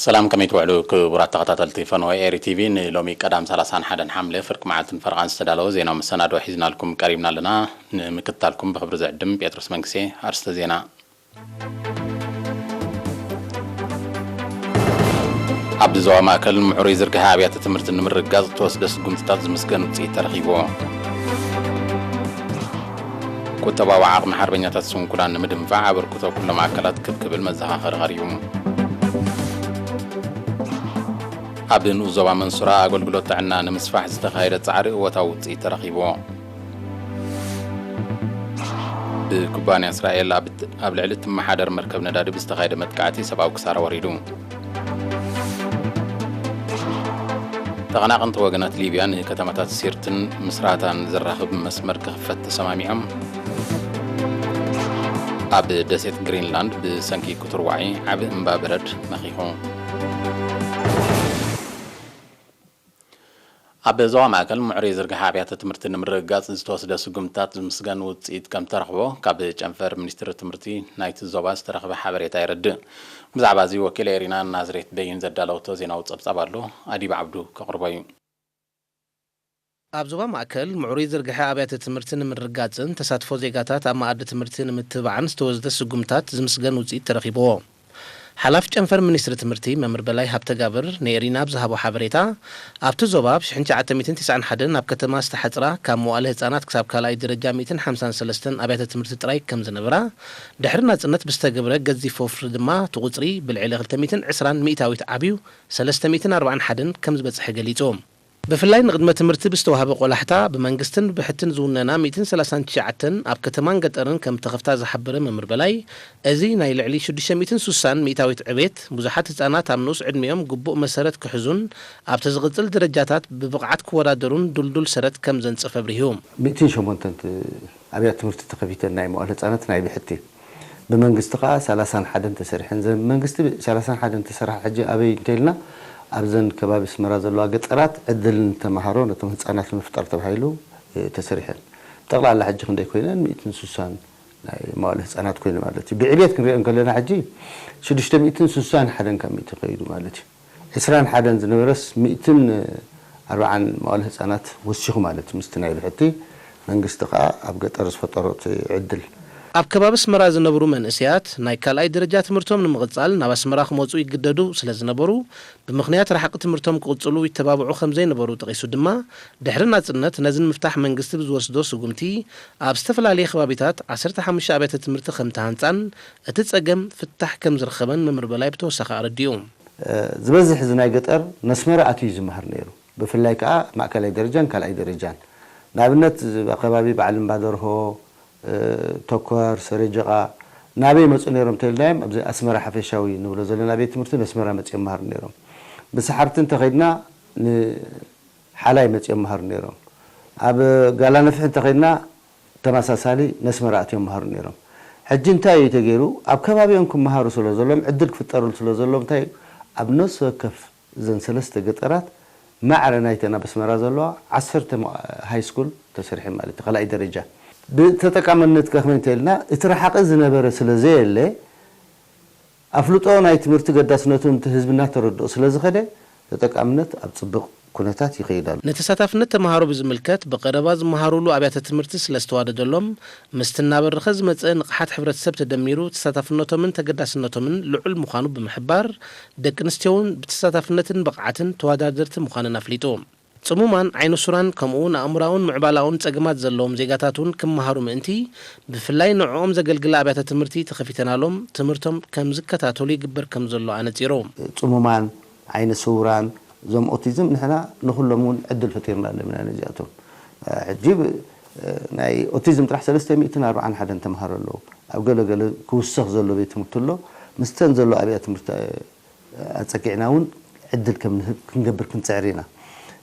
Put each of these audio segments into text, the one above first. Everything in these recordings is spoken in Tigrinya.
ሰላም፣ ከመይ ትውዕሉ ክቡራት ተኸታተልቲ ፈነወ ኤሪ ቲቪ? ንሎሚ ቀዳም ሰላሳን ሓደን ሓምለ ፍርቂ መዓልትን ፈረቓን ዝተዳለወ ዜናዊ መሰናድኦ ሒዝናልኩም ቀሪብና ኣለና። ንምክትታልኩም ብኽብሪ ዝዕድም ጴጥሮስ መንግስቴ። ኣርስተ ዜና። ኣብ ዞባ ማእከል ምዕሩይ ዝርግሐ ኣብያተ ትምህርቲ ንምርግጋጽ ዝተወስደ ስጉምትታት ዝምስገን ውጽኢት ተረኺብዎ። ቁጠባዊ ዓቕሚ ሓርበኛታት ስንኩላን ንምድንፋዕ ኣበርክቶ ኩሎም ኣካላት ክብ ክብል መዘኻኸሪ ቀሪቡ። ኣብ ንኡስ ዞባ መንሱራ ኣገልግሎት ጥዕና ንምስፋሕ ዝተኻየደ ጻዕሪ እወታዊ ውጽኢት ተረኺብዎ። ብኩባንያ እስራኤል ኣብ፣ ኣብ ልዕሊ እትመሓደር መርከብ ነዳዲ ብዝተኻየደ መጥቃዕቲ ሰብኣዊ ክሳራ ወሪዱ። ተቐናቐንቲ ወገናት ሊብያ ንከተማታት ሲርትን ምስራታን ዘራኽብ መስመር ክኽፈት ተሰማሚዖም። ኣብ ደሴት ግሪንላንድ ብሰንኪ ክቱር ዋዒ ዓቢ እምባ በረድ መኺኹ። ኣብ ዞባ ማእከል ምዕሩይ ዝርግሐ ኣብያተ ትምህርቲ ንምርግጋጽ ዝተወስደ ስጉምትታት ዝምስገን ውጽኢት ከም ተረኽቦ ካብ ጨንፈር ሚኒስትሪ ትምህርቲ ናይቲ ዞባ ዝተረኽበ ሓበሬታ የረድእ። ብዛዕባ እዚ ወኪል ኤሪና ናዝሬት በይን ዘዳለወቶ ዜናዊ ጸብጻብ ኣሎ፣ ኣዲብ ዓብዱ ከቕርቦ እዩ። ኣብ ዞባ ማእከል ምዕሩይ ዝርግሐ ኣብያተ ትምህርቲ ንምርግጋጽን ተሳትፎ ዜጋታት ኣብ መኣዲ ትምህርቲ ንምትብባዕን ዝተወስደ ስጉምታት ዝምስገን ውጽኢት ተረኺብዎ። ሓላፊ ጨንፈር ሚኒስትሪ ትምህርቲ መምህር በላይ ሃብተጋብር ንኤሪና ኣብ ዝሃቦ ሓበሬታ፣ ኣብቲ ዞባ ኣብ ሽሕን ትሽዓተ ሚእትን ተስዓን ሓደን ኣብ ከተማ ዝተሓጽራ ካብ መዋእለ ህጻናት ክሳብ ካልኣይ ደረጃ ሚእትን ሓምሳን ሰለስተን ኣብያተ ትምህርቲ ጥራይ ከም ዝነበራ፣ ድሕሪ ናጽነት ብዝተገብረ ገዚፍ ወፍሪ ድማ እቲ ቁጽሪ ብልዕሊ ክልተ ሚእትን ዕስራን ሚእታዊት ዓብዩ ሰለስተ ሚእትን ኣርባዓን ሓደን ከም ዝበጽሐ ገሊጹ። ብፍላይ ንቅድመ ትምህርቲ ብዝተዋህበ ቆላሕታ ብመንግስትን ብሕትን ዝውነና ሚእትን ሰላሳን ትሽዓተን ኣብ ከተማን ገጠርን ከም ተኸፍታ ዝሓበረ መምህር በላይ፣ እዚ ናይ ልዕሊ ሽዱሽተ ሚእትን ሱሳን ሚእታዊት ዕቤት ብዙሓት ህጻናት ኣብ ንኡስ ዕድሚኦም ግቡእ መሰረት ክሕዙን ኣብቲ ዝቕጽል ደረጃታት ብብቕዓት ክወዳደሩን ድልዱል ሰረት ከም ዘንጽፍ ኣብሪሁ። ሚእትን ሸሞንተን ት-፣ ኣብያተ ትምህርቲ ተኸፊተን ናይ መዋእለ ህጻናት ናይ ብሕቲ። ብመንግስቲ ከኣ ሰላሳን ሓደን ተሰሪሐን። ዘን ብመንግስቲ ሰላሳን ሓደን ተሰርሐ ሕጂ ኣበይ እንተኢልና ኣብዘን ከባቢ ኣስመራ ዘለዋ ገጠራት ዕድል ንተማሃሮ ነቶም ህጻናት ንምፍጣር ተባሂሉ፣ እ፣ ተሰሪሐን። ጠቕላላ ሕጂ ክንደይ ኮይነን? ሚእትን ሱሳን ናይ መዋእለ ህጻናት ኮይኑ ማለት እዩ። ብዕቤት ክንሪኦ እንከለና ሕጂ ሽዱሽተ ሚእትን ሱሳን ሓደን ካብ ሚእቲ ከይዱ ማለት እዩ። ዕስራን ሓደን ዝነበረስ ሚእትን ኣርባዓን መዋእለ ህጻናት ወሲኹ ማለት እዩ። ምስቲ ናይ ብሕቲ መንግስቲ ከኣ ኣብ ገጠር ዝፈጠሮ እቲ ዕድል። ኣብ ከባቢ ኣስመራ ዝነብሩ መንእሰያት ናይ ካልኣይ ደረጃ ትምህርቶም ንምቕጻል ናብ ኣስመራ ክመጹ ይግደዱ ስለ ዝነበሩ፣ ብምኽንያት ርሓቂ ትምህርቶም ክቕጽሉ ይተባብዑ ከም ዘይነበሩ ጠቒሱ ድማ፣ ድሕሪ ናጽነት ነዚ ንምፍታሕ መንግስቲ ብዝወስዶ ስጉምቲ፣ ኣብ ዝተፈላለየ ከባቢታት ዓሰርተ ሓሙሽተ ኣብያተ ትምህርቲ ከም ተሃንጻን እቲ ጸገም ፍታሕ ከም ዝረኸበን መምህር በላይ ብተወሳኺ ኣረዲኡ። እ፣ ዝበዝሕ እዚ ናይ ገጠር ነስመራ ኣትዩ እዩ ዝመሃር ነይሩ። ብፍላይ ከኣ ማእከላይ ደረጃን ካልኣይ ደረጃን። ንኣብነት፣ ኣብ ከባቢ በዓል እምባደርሆ፣ እ፣ ተኳር፣ ሰረጀቓ፣ ናበይ መጹ ነይሮም እንተኢልናዮም፣ ኣብዚ ኣስመራ ሓፈሻዊ ንብሎ ዘለና ቤት ትምህርቲ ነስመራ መጺኦም መሃሩ ነይሮም። ብሰሓርቲ እንተኸይድና፣ ንሓላይ መጺኦም መሃሩ ነይሮም። ኣብ ጋላ ነፍሒ እንተኸይድና፣ ተመሳሳሊ ነስመራ ኣትዮም መሃሩ ነይሮም። ሕጂ እንታይ እዩ ተገይሩ? ኣብ ከባቢኦም ክመሃሩ ስለ ዘሎም፣ ዕድል ክፍጠሩ ስለ ዘሎም፣ እንታይ እዩ? ኣብ ነፍሲ ወከፍ እዘን ሰለስተ ገጠራት ማዕረ ናይተን ኣብ ኣስመራ ዘለዋ ዓሰርተ ማ-፣ ሃይ ስኩል ተሰሪሐን ማለት እዩ፣ ካልኣይ ደረጃ። ብተጠቃምነት ከ ከመይ እንተኢልና፣ እቲ ረሓቂ ዝነበረ ስለ ዘየለ፣ ኣፍልጦ ናይ ትምህርቲ ገዳስነቱ ነቲ ህዝቢ እናተረድኦ ስለ ዝኸደ፣ ተጠቃምነት ኣብ ጽቡቕ ኩነታት ይኸይድ ኣሎ። ንተሳታፍነት ተመሃሮ ብዝምልከት፣ ብቐረባ ዝመሃሩሉ ኣብያተ ትምህርቲ ስለ ዝተዋደደሎም፣ ምስቲ እናበረኸ ዝመጸ ንቕሓት ሕብረተሰብ ተደሚሩ፣ ተሳታፍነቶምን ተገዳስነቶምን ልዑል ምዃኑ ብምሕባር፣ ደቂ ኣንስትዮ እውን ብተሳታፍነትን ብቕዓትን ተወዳደርቲ ምዃነን ኣፍሊጡ። ጽሙማን ዓይነ ሱራን ከምኡ እውን ኣእምሮኣውን ምዕባላውን ጸገማት ዘለዎም ዜጋታት እውን ክመሃሩ ምእንቲ፣ ብፍላይ ንዕኦም ዘገልግላ ኣብያተ ትምህርቲ ተኸፊተናሎም ትምህርቶም ከም ዝከታተሉ ይግበር ከም ዘሎ ኣነጺሩ። ጽሙማን፣ ዓይነ ስውራን፣ እዞም ኦቲዝም ንሕና ንኹሎም እውን ዕድል ፈጢርና ኣለና ነዚኣቶም። ሕጂ ብ-፣ ናይ ኦቲዝም ጥራሕ ሰለስተ ሚእትን ኣርባዓን ሓደን ተምሃሮ ኣለዉ። ኣብ ገለ ገለ ክውሰኽ ዘሎ ቤት ትምህርቲ ኣሎ። ምስተን ዘሎ ኣብያተ ትምህርቲ ኣጸጊዕና እውን ዕድል ከም ንህብ ክንገብር ክንጽዕር ኢና።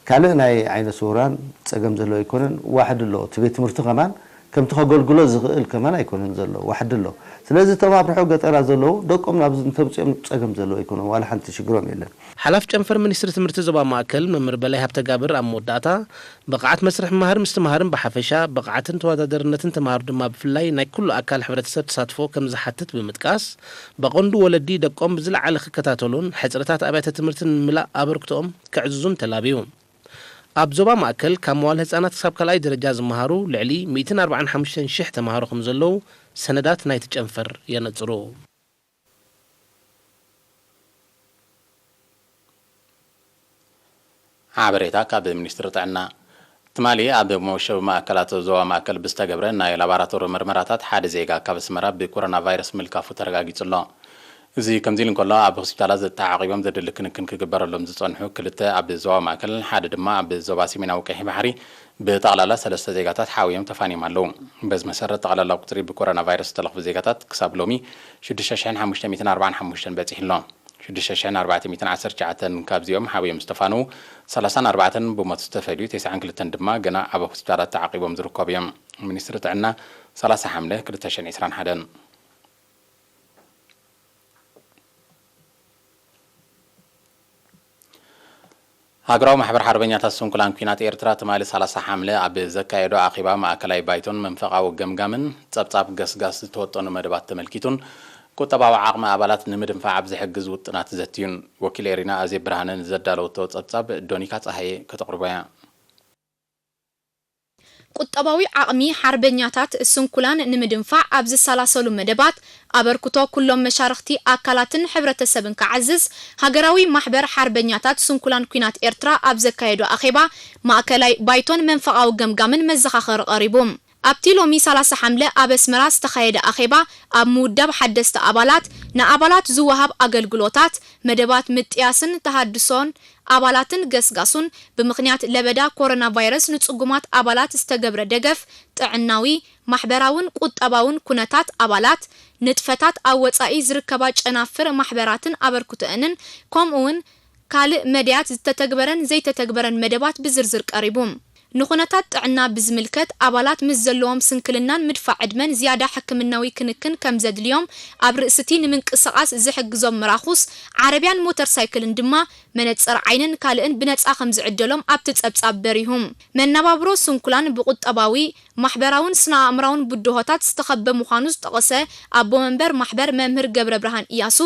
ካልእ ናይ ዓይነ ስውራን ጸገም ዘለዎ ኣይኮነን፣ ዋሕድ ኣሎ። እቲ ቤት ትምህርቲ ከማን ከምቲ ከገልግሎ ዝኽእል ከማን ኣይኮነን ዘሎ፣ ዋሕዲ ኣሎ። ስለዚ እቶም ኣብ ርሑቕ ገጠራት ዘለዉ ደቆም ናብዚ እንተምፅኦም ፀገም ዘለዎ ኣይኮነን፣ ዋላ ሓንቲ ሽግሮም የለን። ሓላፊ ጨንፈር ሚኒስትሪ ትምህርቲ ዞባ ማእከል መምህር በላይ ሃብተጋብር ኣብ መወዳእታ፣ ብቕዓት መስርሕ ምምሃር ምስትምሃርን ብሓፈሻ፣ ብቕዓትን ተወዳዳርነትን ተምሃሮ ድማ ብፍላይ ናይ ኩሉ ኣካል ሕብረተሰብ ተሳትፎ ከም ዝሓትት ብምጥቃስ፣ ብቐንዱ ወለዲ ደቆም ብዝለዓለ ክከታተሉን ሕጽረታት ኣብያተ ትምህርቲ ንምምላእ ኣበርክቶኦም ከዕዝዙን ተላብዩ። ኣብ ዞባ ማእከል ካብ መዋለ ህጻናት ክሳብ ካልኣይ ደረጃ ዝመሃሩ ልዕሊ ሚእትን ኣርባዓን ሓሙሽተን ሽሕ ተምሃሮ ከም ዘለዉ ሰነዳት ናይቲ ጨንፈር የነጽሩ። ሓበሬታ ካብ ሚኒስትሪ ጥዕና። ትማሊ ኣብ መወሸቢ ማእከላት ዞባ ማእከል ብዝተገብረ ናይ ላቦራቶሪ መርመራታት ሓደ ዜጋ ካብ ኣስመራ ብኮሮና ቫይረስ ምልካፉ ተረጋጊጹ ኣሎ። እዚ ከምዚ ኢሉ እንከሎ፣ ኣብ ሆስፒታላት ተዓቒቦም ዘድሊ ክንክን ክግበረሎም ዝጸንሑ ክልተ ኣብ ዞባ ማእከል፣ ሓደ ድማ ኣብ ዞባ ሰሜናዊ ቀይሕ ባሕሪ ብጠቕላላ ሰለስተ ዜጋታት ሓውዮም ተፋንዮም ኣለዉ። በዚ መሰረት ጠቕላላ ቁጽሪ ብኮሮና ቫይረስ ዝተለኽፉ ዜጋታት ክሳብ ሎሚ ሽዱሽተ ሽሕን ሓሙሽተ ሚእትን ኣርባዓን ሓሙሽተን በጺሑ ኣሎ። ሽዱሽተ ሽሕን ኣርባዕተ ሚእትን ዓሰርተ ትሽዓተን ካብዚኦም ሓውዮም ዝተፋነዉ ሰላሳን ኣርባዕተን ብሞት ዝተፈልዩ፣ ተስዓን ክልተን ድማ ገና ኣብ ሆስፒታላት ተዓቒቦም ዝርከቡ እዮም። ሚኒስትሪ ጥዕና፣ ሰላሳ ሓምለ ክልተ ሽሕን ዕስራን ሓደን። ሃገራዊ ማሕበር ሓርበኛታት ስንኩላን ኲናት ኤርትራ ትማሊ ሰላሳ ሓምለ ኣብ ዘካየዶ ኣኼባ፣ ማእከላይ ባይቶን መንፈቓዊ ገምጋምን ጸብጻብ ገስጋስ ዝተወጠኑ መደባት ተመልኪቱን ቁጠባዊ ዓቕሚ ኣባላት ንምድንፋዕ ኣብ ዝሕግዝ ውጥናት ዘትዩን። ወኪል ኤሪና ኣዜብ ብርሃነ ንዘዳለወቶ ጸብጻብ ዶኒካ ጸሃየ ከተቕርቦ እያ። ቁጠባዊ ዓቕሚ ሓርበኛታት ስንኩላን ንምድንፋዕ ኣብ ዝሰላሰሉ መደባት ኣበርክቶ ኩሎም መሻርኽቲ ኣካላትን ሕብረተሰብን ክዓዝዝ፣ ሃገራዊ ማሕበር ሓርበኛታት ስንኩላን ኲናት ኤርትራ ኣብ ዘካየዶ ኣኼባ፣ ማእከላይ ባይቶን መንፈቓዊ ገምጋምን መዘኻኸሪ ቀሪቡ። ኣብቲ ሎሚ ሰላሳ ሓምለ ኣብ ኣስመራ ዝተኻየደ ኣኼባ፣ ኣብ ምውዳብ ሓደስቲ ኣባላት፣ ንኣባላት ዝወሃብ ኣገልግሎታት፣ መደባት ምጥያስን ተሃድሶን ኣባላትን ገስጋሱን፣ ብምኽንያት ለበዳ ኮሮና ቫይረስ ንጽጉማት ኣባላት ዝተገብረ ደገፍ፣ ጥዕናዊ፣ ማሕበራውን ቁጠባውን ኩነታት ኣባላት፣ ንጥፈታት ኣብ ወጻኢ ዝርከባ ጨናፍር ማሕበራትን ኣበርክቶአንን፣ ከምኡ'ውን ካልእ መዳያት ዝተተግበረን ዘይተተግበረን መደባት ብዝርዝር ቀሪቡ። ንኹነታት ጥዕና ብዝምልከት፣ ኣባላት ምስ ዘለዎም ስንክልናን ምድፋእ ዕድመን ዝያዳ ሕክምናዊ ክንክን ከም ዘድልዮም፣ ኣብ ርእሲ'ቲ ንምንቅስቓስ ዝሕግዞም ምራኹስ፣ ዓረብያን ሞተር ሳይክልን ድማ መነጽር ዓይንን ካልእን ብነጻ ከም ዝዕደሎም ኣብቲ ጸብጻብ በሪሁ። መነባብሮ ስንኩላን ብቁጠባዊ፣ ማሕበራውን ስነ-ኣእምራውን ብድሆታት ዝተኸበ ምዃኑ ዝጠቐሰ ኣቦ መንበር ማሕበር መምህር ገብረብርሃን ኢያሱ፣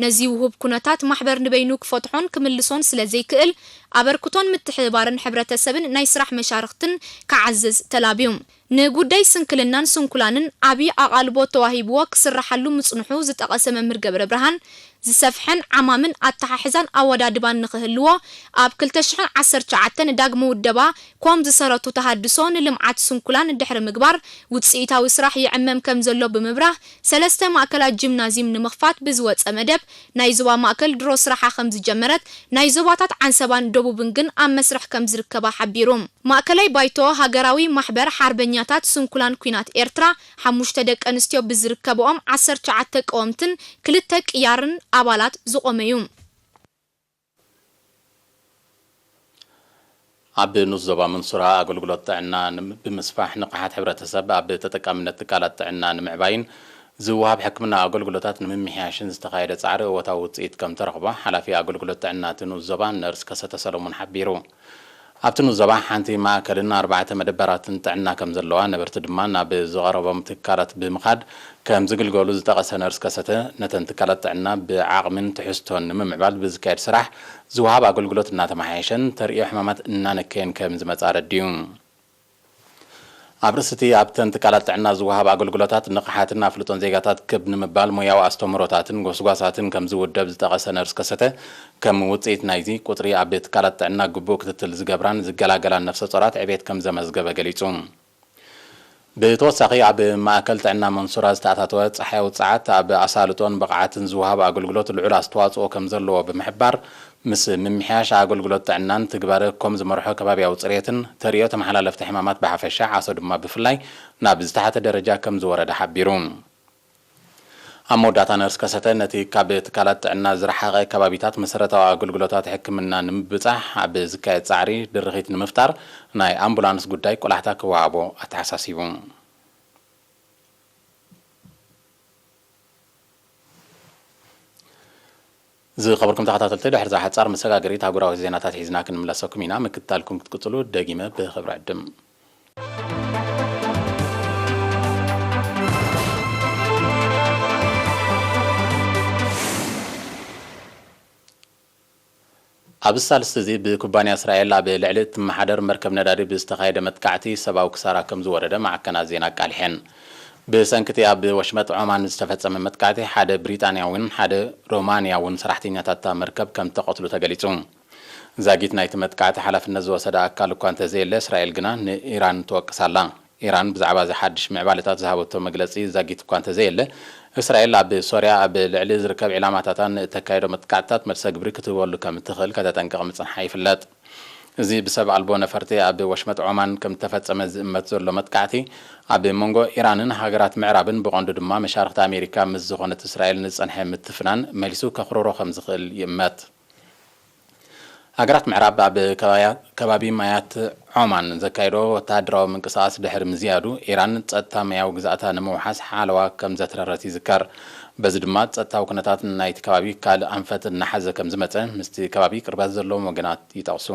ነዚ ውሁብ ኩነታት ማሕበር ንበይኑ ክፈትሖን ክምልሶን ስለ ዘይክእል፣ ኣበርክቶን ምትሕብባርን ሕብረተሰብን ናይ ስራሕ መሻርኽትን ክዓዝዝ ተላብዩ። ንጉዳይ ስንክልናን ስንኩላንን ዓቢ ኣቓልቦ ተዋሂብዎ ክስርሓሉ ምጽንሑ ዝጠቐሰ መምህር ገብረብርሃን፣ ዝሰፍሐን ዓማምን ኣተሓሕዛን ኣወዳድባን ንኽህልዎ፣ ኣብ ክልተ ሽሕን ዓሰርተ ትሽዓተን ዳግመ ውደባ ኮም ዝሰረቱ ተሃድሶ ንልምዓት ስንኩላን ድሕሪ ምግባር ውጽኢታዊ ስራሕ ይዕመም ከም ዘሎ ብምብራህ፣ ሰለስተ ማእከላት ጂምናዝዩም ንምኽፋት ብዝወጸ መደብ፣ ናይ ዞባ ማእከል ድሮ ስራሓ ከም ዝጀመረት፣ ናይ ዞባታት ዓንሰባን ደቡብን ግን ኣብ መስርሕ ከም ዝርከባ ሓቢሩ። ማእከላይ ባይቶ ሃገራዊ ማሕበር ሓርበኛታት ስንኩላን ኲናት ኤርትራ፣ ሓሙሽተ ደቂ ኣንስትዮ ብዝርከብኦም ዓሰርተ ትሽዓተ ቀወምትን ክልተ ቅያርን ኣባላት ዝቖመ እዩ። ኣብ ንኡስ ዞባ መንሱራ ኣገልግሎት ጥዕና ንም-፣ ብምስፋሕ ንቕሓት ሕብረተሰብ ኣብ ተጠቃምነት ትካላት ጥዕና ንምዕባይን ዝወሃብ ሕክምና ኣገልግሎታት ንምምሕያሽን ዝተኻየደ ጻዕሪ እወታዊ ውጽኢት ከም ተረኽቦ ሓላፊ ኣገልግሎት ጥዕና እቲ ንኡስ ዞባ ነርስ ከሰተ ሰለሙን ሓቢሩ። ኣብቲ ንኡስ ዞባ ሓንቲ ማእከልን ኣርባዕተ መደበራትን ጥዕና ከም ዘለዋ፣ ነበርቲ ድማ ናብ ዝቐረቦም ትካላት ብምኻድ ከም ዝግልገሉ ዝጠቐሰ ነርስ ከሰተ፣ ነተን ትካላት ጥዕና ብዓቕምን ትሕዝቶን ንምምዕባል ብዝካየድ ስራሕ ዝወሃብ ኣገልግሎት እናተመሓየሸን ተርእዮ ሕማማት እናነከየን ከም ዝመጽ ኣረዲኡ። ኣብ ርእሲ እቲ ኣብተን ትካላት ጥዕና ዝወሃብ ኣገልግሎታት ንቕሓትን ኣፍልጦን ዜጋታት ክብ ንምባል ሞያዊ ኣስተምህሮታትን ጎስጓሳትን ከም ዝውደብ ዝጠቐሰ ነርስ ከሰተ፣ ከም ውጽኢት ናይዚ ቁጽሪ ኣብ ትካላት ጥዕና ግቡእ ክትትል ዝገብራን ዝገላገላን ነፍሰ ጾራት ዕቤት ከም ዘመዝገበ ገሊጹ። ብተወሳኺ ኣብ ማእከል ጥዕና መንሱራ ዝተኣታተወ ጸሓያዊ ጸዓት ኣብ ኣሳልጦን ብቕዓትን ዝወሃብ ኣገልግሎት ልዑል ኣስተዋጽኦ ከም ዘለዎ ብምሕባር፣ ምስ ምምሕያሽ ኣገልግሎት ጥዕናን ትግባረ ኮም ዝመርሖ ከባብያዊ ጽሬትን ተርእዮ ተመሓላለፍቲ ሕማማት ብሓፈሻ ዓሶ ድማ ብፍላይ ናብ ዝተሓተ ደረጃ ከም ዝወረደ ሓቢሩ። ኣብ መወዳእታ ነርስ ከሰተ ነቲ ካብ ትካላት ጥዕና ዝረሓቐ ከባቢታት መሰረታዊ ኣገልግሎታት ሕክምና ንምብጻሕ ኣብ ዝካየድ ጻዕሪ ድርኺት ንምፍጣር ናይ ኣምቡላንስ ጉዳይ ቆላሕታ ክወሃቦ ኣተሓሳሲቡ። ዝኸበርኩም ተኸታተልቲ፣ ድሕሪ እዛ ሓጻር መሰጋገሪት ኣህጉራዊ ዜናታት ሒዝና ክንምለሰኩም ኢና። ምክትታልኩም ክትቅጽሉ ደጊመ ብኽብሪ ዕድም። ኣብዚ ሳልስቲ እዚ ብኩባንያ እስራኤል ኣብ ልዕሊ እትመሓደር መርከብ ነዳዲ ብዝተኻየደ መጥቃዕቲ ሰብኣዊ ክሳራ ከም ዝወረደ ማዕከናት ዜና ኣቃሊሐን። ብሰንኪ እቲ ኣብ ወሽመጥ ዖማን ዝተፈጸመ መጥቃዕቲ ሓደ ብሪጣንያውን ሓደ ሮማንያውን ሰራሕተኛታት እታ መርከብ ከም እተቐትሉ ተገሊጹ። ዛጊት ናይቲ መጥቃዕቲ ሓላፍነት ዝወሰደ ኣካል እኳ እንተዘየለ፣ እስራኤል ግና ንኢራን ትወቅስ ኣላ። ኢራን ብዛዕባ እዚ ሓድሽ ምዕባለታት ዝሃበቶ መግለጺ ዛጊት እኳ እንተዘየለ፣ እስራኤል ኣብ ሶርያ ኣብ ልዕሊ ዝርከብ ዒላማታታ ንእተካየዶ መጥቃዕትታት መልሰ ግብሪ ክትህበሉ ከም እትኽእል ከተጠንቅቕ ምጽንሓ ይፍለጥ። እዚ ብሰብ ኣልቦ ነፈርቲ ኣብ ወሽመጥ ዖማን ከም እተፈጸመ ዝእመት ዘሎ መጥቃዕቲ፣ ኣብ መንጎ ኢራንን ሃገራት ምዕራብን ብቐንዱ ድማ መሻርኽቲ ኣሜሪካ ምስ ዝኾነት እስራኤል ንዝጸንሐ ምትፍናን መሊሱ ከኹርሮ ከም ዝኽእል ይእመት። ሃገራት ምዕራብ ኣብ ከባያ-፣ ከባቢ ማያት ዖማን ዘካየዶ ወተሃደራዊ ምንቅስቓስ ድሕሪ ምዝያዱ፣ ኢራን ጸጥታ ማያዊ ግዝኣታ ንምውሓስ ሓለዋ ከም ዘትረረት ይዝከር። በዚ ድማ ጸጥታዊ ኩነታት ናይቲ ከባቢ ካልእ ኣንፈት እናሓዘ ከም ዝመጸ ምስቲ ከባቢ ቅርበት ዘለዎም ወገናት ይጠቕሱ።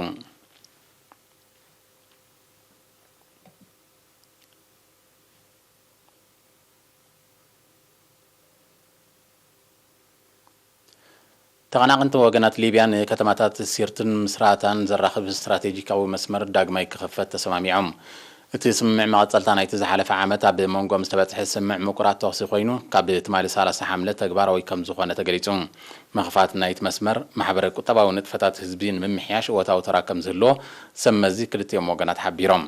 ተቐናቐንቲ ወገናት ሊብያ ንከተማታት ሲርትን ምስራታን ዘራኽብ ስትራቴጂካዊ መስመር ዳግማይ ክኽፈት ተሰማሚዖም። እቲ ስምምዕ መቐጸልታ ናይቲ ዝሓለፈ ዓመት ኣብ መንጎም ዝተበጽሐ ስምምዕ ምቁራጽ ተኹሲ ኮይኑ፣ ካብ ትማሊ ሰላሳ ሓምለ ተግባራዊ ከም ዝኾነ ተገሊጹ። ምኽፋት ናይቲ መስመር ማሕበረ ቁጠባዊ ንጥፈታት ህዝቢ ንምምሕያሽ እወታዊ ተራ ከም ዝህልዎ ሰብ መዚ ክልቲኦም ወገናት ሓቢሮም።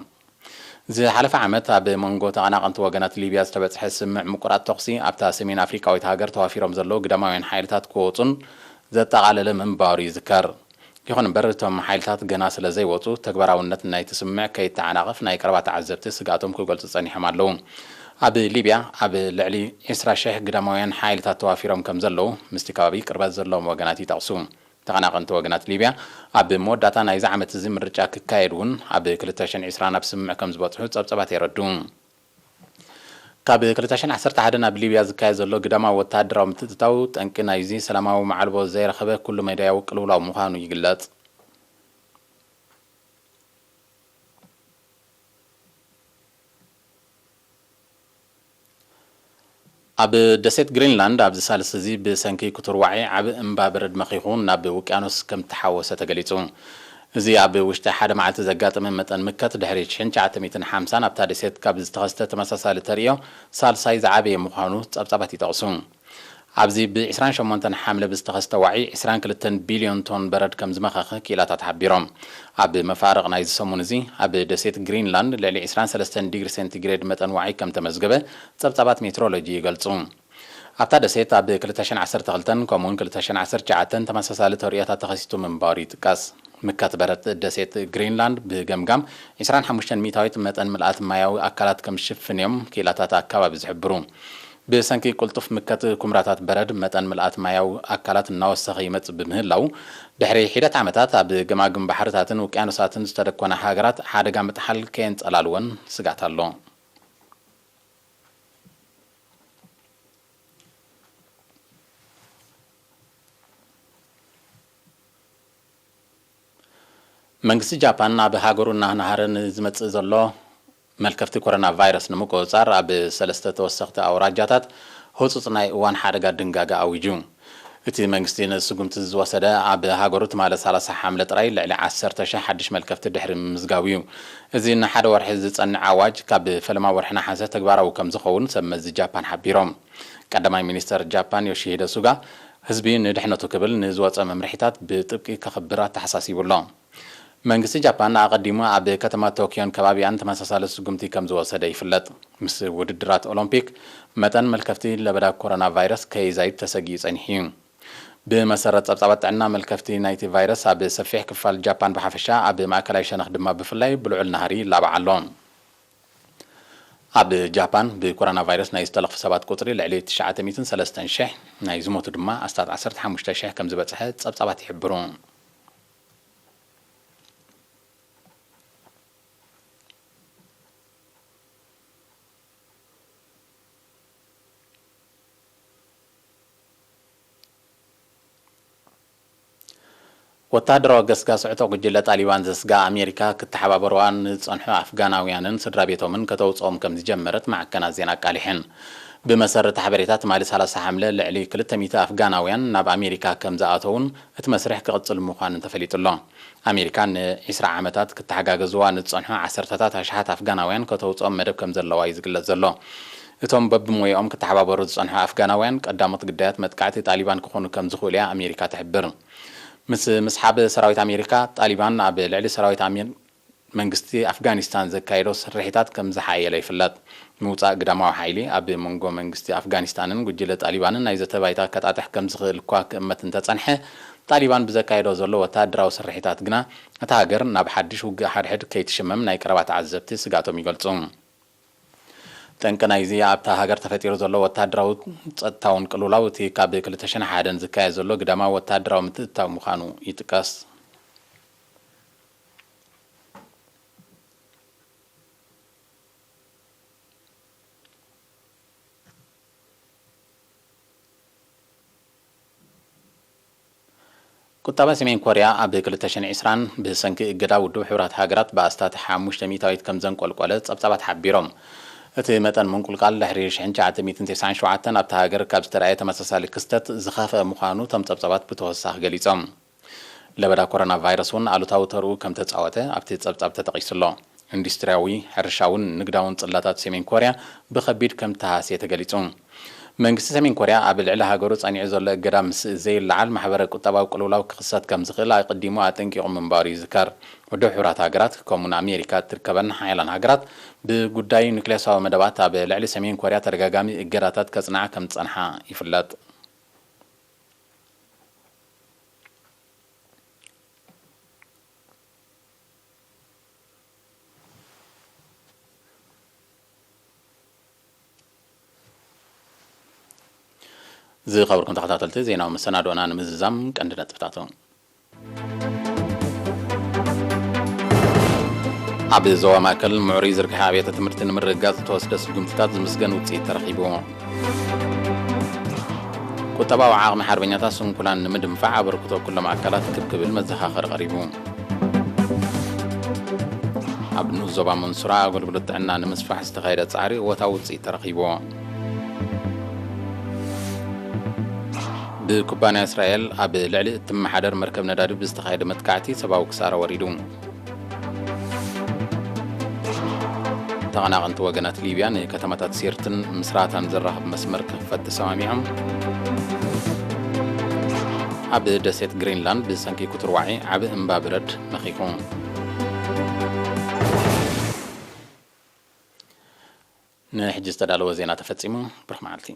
ዝሓለፈ ዓመት ኣብ መንጎ ተቐናቐንቲ ወገናት ሊብያ ዝተበጽሐ ስምምዕ ምቁራጽ ተኹሲ፣ ኣብታ ሰሜን ኣፍሪቃዊት ሃገር ተዋፊሮም ዘለዉ ግዳማውያን ሓይልታት ክወጹን ዘጠቓለለ ምንባሩ ይዝከር። ይኹን እምበር፣ እቶም ሓይልታት ገና ስለ ዘይወጹ፣ ተግባራውነት ናይቲ ስምምዕ ከይተዓናቐፍ ናይ ቀረባ ተዓዘብቲ ስግኣቶም ክገልጹ ጸኒሖም ኣለዉ። ኣብ ሊብያ ኣብ ልዕሊ ዕስራ ሽሕ ግዳማውያን ሓይልታት ተዋፊሮም ከም ዘለዉ ምስቲ ከባቢ ቅርበት ዘለዎም ወገናት ይጠቕሱ። ተቐናቐንቲ ወገናት ሊብያ፣ ኣብ መወዳእታ ናይዚ ዓመት እዚ ምርጫ ክካየድ እውን ኣብ ክልተ ሽሕን ዕስራን ናብ ስምምዕ ከም ዝበጽሑ ጸብጸባት የረድኡ። ካብ ክልተ ሽሕን ዓሰርተ ሓደ ናብ ሊብያ ዝካየድ ዘሎ ግዳማዊ ወተሃደራዊ ምትእትታው፣ ጠንቂ ናይዚ ሰላማዊ መዓልቦ ዘይረኸበ ኩሉ መዳያዊ ቅልውላው ምዃኑ ይግለጽ። ኣብ ደሴት ግሪንላንድ ኣብዚ ሳልስቲ እዚ ብሰንኪ ክቱር ዋዒ ዓቢ እምባ በረድ መኺኹ ናብ ውቅያኖስ ከም እተሓወሰ ተገሊጹ። እዚ ኣብ ውሽጢ ሓደ መዓልቲ ዘጋጠመ መጠን ምከት፣ ድሕሪ ሽሕን ትሽዓተ ሚእትን ሓምሳን ኣብታ ደሴት ካብ ዝተኸስተ ተመሳሳሊ ተርእዮ ሳልሳይ ዝዓበየ ምዃኑ ጸብጻባት ይጠቕሱ። ኣብዚ ብ ዕስራን ሸሞንተን ሓምለ ብዝተኸስተ ዋዒ ዕስራን ክልተን ቢልዮን ቶን በረድ ከም ዝመኸኸ ክኢላታት ሓቢሮም። ኣብ መፋርቕ ናይዚ ሰሙን እዚ ኣብ ደሴት ግሪንላንድ ልዕሊ ዕስራን ሰለስተን ዲግሪ ሴንቲግሬድ መጠን ዋዒ ከም ተመዝገበ ጸብጻባት ሜትሮሎጂ ይገልጹ። ኣብታ ደሴት ኣብ ክልተ ሽሕን ዓሰርተ ክልተን ከምኡውን ክልተ ሽሕን ዓሰርተ ትሽዓተን ተመሳሳሊ ተርእዮታት ተኸሲቱ ምንባሩ ይጥቀስ። ምከት በረድ ደሴት ግሪንላንድ ብገምጋም ዕስራን ሓሙሽተን ሚእታዊት መጠን ምልኣት ማያዊ ኣካላት ከም ዝሽፍን እዮም ክኢላታት ኣካባቢ ዝሕብሩ። ብሰንኪ ቅልጡፍ ምከት ኩምራታት በረድ፣ መጠን ምልኣት ማያዊ ኣካላት እናወሰኸ ይመጽእ ብምህላው፣ ድሕሪ ሒደት ዓመታት ኣብ ገማግም ባሕርታትን ውቅያኖሳትን ዝተደኮና ሃገራት ሓደጋ ምጥሓል ከየንጸላልወን ስግኣት ኣሎ። መንግስቲ ጃፓን ኣብ ሃገሩ እናናሃረ ንዝመጽእ ዘሎ መልከፍቲ ኮሮና ቫይረስ ንምቁጽጻር፣ ኣብ ሰለስተ ተወሰኽቲ ኣውራጃታት ህጹጽ ናይ እዋን ሓደጋ ድንጋገ ኣዊጁ። እቲ መንግስቲ ነዚ ስጉምቲ ዝወሰደ፣ ኣብ ሃገሩ ትማሊ ሰላሳ ሓምለ ጥራይ ልዕሊ ዓሰርተ ሽሕ ሓድሽ መልከፍቲ ድሕሪ ምምዝጋቡ እዩ። እዚ ንሓደ ወርሒ ዝጸንዕ ኣዋጅ፣ ካብ ፈለማ ወርሒ ነሓሰ ተግባራዊ ከም ዝኸውን ሰብ መዚ ጃፓን ሓቢሮም። ቀዳማይ ሚኒስተር ጃፓን ዮሺሂደ ሱጋ፣ ህዝቢ ንድሕነቱ ክብል ንዝወጸ መምርሒታት ብጥብቂ ከኽብር ኣተሓሳሲቡ ኣሎ። መንግስቲ ጃፓን ኣቐዲሙ ኣብ ከተማ ቶክዮን ከባቢኣን ተመሳሳሊ ስጉምቲ ከም ዝወሰደ ይፍለጥ። ምስ ውድድራት ኦሎምፒክ፣ መጠን መልከፍቲ ለበዳ ኮሮና ቫይረስ ከይዛይድ ተሰጊኡ ጸኒሑ እዩ። ብመሰረት ጸብጻባት ጥዕና፣ መልከፍቲ ናይቲ ቫይረስ ኣብ ሰፊሕ ክፋል ጃፓን ብሓፈሻ፣ ኣብ ማእከላይ ሸነኽ ድማ ብፍላይ ብልዑል ናህሪ ይላባዕ ኣሎ። ኣብ ጃፓን ብኮሮና ቫይረስ ናይ ዝተለኽፉ ሰባት ቁጽሪ ልዕሊ ትሽዓተ ሚእትን ሰለስተን ሽሕ፣ ናይ ዝሞቱ ድማ ኣስታት ዓሰርተ ሓሙሽተ ሽሕ ከም ዝበጽሐ ጸብጻባት ይሕብሩ። ወተሃደራዊ ገስጋስ ዕጡቕ ጉጅለ ጣሊባን ዘስግኣ ኣሜሪካ፣ ክተሓባበርዋ ንዝጸንሑ ኣፍጋናውያንን ስድራ ቤቶምን ከተውጽኦም ከም ዝጀመረት ማዕከናት ዜና ኣቃሊሐን። ብመሰረት ሓበሬታ፣ ትማሊ ሰላሳ ሓምለ ልዕሊ ክልተ ሚእቲ ኣፍጋናውያን ናብ ኣሜሪካ ከም ዝኣተዉን እቲ መስርሕ ክቕጽል ምዃኑን ተፈሊጡ ኣሎ። ኣሜሪካ ንዒስራ ዓመታት ክተሓጋገዝዋ ንዝጸንሑ ዓሰርተታት ኣሽሓት ኣፍጋናውያን ከተውጽኦም መደብ ከም ዘለዋ እዩ ዝግለጽ ዘሎ። እቶም በብሞያኦም ክተሓባበሩ ዝጸንሑ ኣፍጋናውያን ቀዳሞት ግዳያት መጥቃዕቲ ጣሊባን ክኾኑ ከም ዝኽእሉ እያ ኣሜሪካ ትሕብር። ምስ ምስሓብ ሰራዊት ኣሜሪካ፣ ጣሊባን ኣብ ልዕሊ ሰራዊት ኣሜ-፣ መንግስቲ ኣፍጋኒስታን ዘካየዶ ስርሒታት ከም ዝሓየለ ይፍለጥ። ምውጻእ ግዳማዊ ሓይሊ ኣብ መንጎ መንግስቲ ኣፍጋኒስታንን ጉጅለ ጣሊባንን ናይ ዘተ ባይታ ከጣጥሕ ከም ዝኽእል እኳ ክእመት እንተጸንሐ፣ ጣሊባን ብዘካየዶ ዘሎ ወተሃደራዊ ስርሒታት ግና እታ ሃገር ናብ ሓድሽ ውግእ ሓድሕድ ከይትሽመም ናይ ቀረባ ተዓዘብቲ ስግኣቶም ይገልጹ። ጠንቂ ናይዚ ኣብታ ሃገር ተፈጢሩ ዘሎ ወተሃደራዊ ጸጥታውን ቅልውላው እቲ ካብ ክልተ ሽሕን ሓደን ዝካየድ ዘሎ ግዳማዊ ወተሃደራዊ ምትእትታው ምዃኑ ይጥቀስ። ቁጠባ ሰሜን ኮርያ ኣብ ክልተ ሽሕን ዕስራን ብሰንኪ እገዳ ውድብ ሕቡራት ሃገራት ብኣስታት ሓሙሽተ ሚእታዊት ከም ዘንቆልቆለ ጸብጻባት ሓቢሮም። እቲ መጠን ምንቁልቃል ድሕሪ ሽሕን ትሽዓተ ሚእትን ተስዓን ሸውዓተን ኣብታ ሃገር ካብ ዝተራእየ ተመሳሳሊ ክስተት ዝኸፍአ ምዃኑ እቶም ጸብጻባት ብተወሳኺ ገሊጾም። ለበዳ ኮሮና ቫይረስ እውን ኣሉታዊ ተርኡ ከም ተጻወተ ኣብቲ ጸብጻብ ተጠቒሱ ኣሎ። ኢንዱስትሪያዊ፣ ሕርሻውን ንግዳውን ጽላታት ሰሜን ኮርያ ብኸቢድ ከም ተሃስየ ተገሊጹ። መንግስቲ ሰሜን ኮርያ ኣብ ልዕሊ ሃገሩ ጸኒዑ ዘሎ እገዳ ምስ ዘይለዓል ማሕበረ ቁጠባዊ ቅልውላው ክኽሰት ከም ዝኽእል ኣቐዲሙ ኣጠንቂቑ ምንባሩ ይዝከር። ውድብ ሕቡራት ሃገራት ከምኡን ኣሜሪካ እትርከበን ሓያላን ሃገራት ብጉዳይ ኑክሌሳዊ መደባት ኣብ ልዕሊ ሰሜን ኮርያ ተደጋጋሚ እገዳታት ከጽንዓ ከም ዝጸንሓ ይፍለጥ። ዝኸበርኩም ተኸታተልቲ፣ ዜናዊ መሰናዶና ንምዝዛም ቀንዲ ነጥብታቱ። ኣብ ዞባ ማእከል ምዕሩይ ዝርግሐ ኣብያተ ትምህርቲ ንምርግጋጽ ዝተወስደ ስጉምትታት ዝምስገን ውጽኢት ተረኺቡ። ቁጠባዊ ዓቕሚ ሓርበኛታት ስንኩላን ንምድንፋዕ ኣበርክቶ ኩሎም ኣካላት ክብ ክብል መዘኻኸሪ ቀሪቡ። ኣብ ንኡስ ዞባ መንሱራ ኣገልግሎት ጥዕና ንምስፋሕ ዝተኻየደ ጻዕሪ እወታዊ ውጽኢት ተረኺቡ። ብኩባንያ እስራኤል ኣብ ልዕሊ እትመሓደር መርከብ ነዳዲ ብዝተኻየደ መጥቃዕቲ ሰብኣዊ ክሳራ ወሪዱ። ተቐናቐንቲ ወገናት ሊብያ ንከተማታት ሲርትን ምስራታን ዘራኽብ መስመር ክኽፈት ተሰማሚዖም። ኣብ ደሴት ግሪንላንድ ብሰንኪ ክትርዋዒ ዓቢ እምባ በረድ መኺኹ። ንሕጂ ዝተዳለወ ዜና ተፈጺሙ። ብሩኽ መዓልቲ።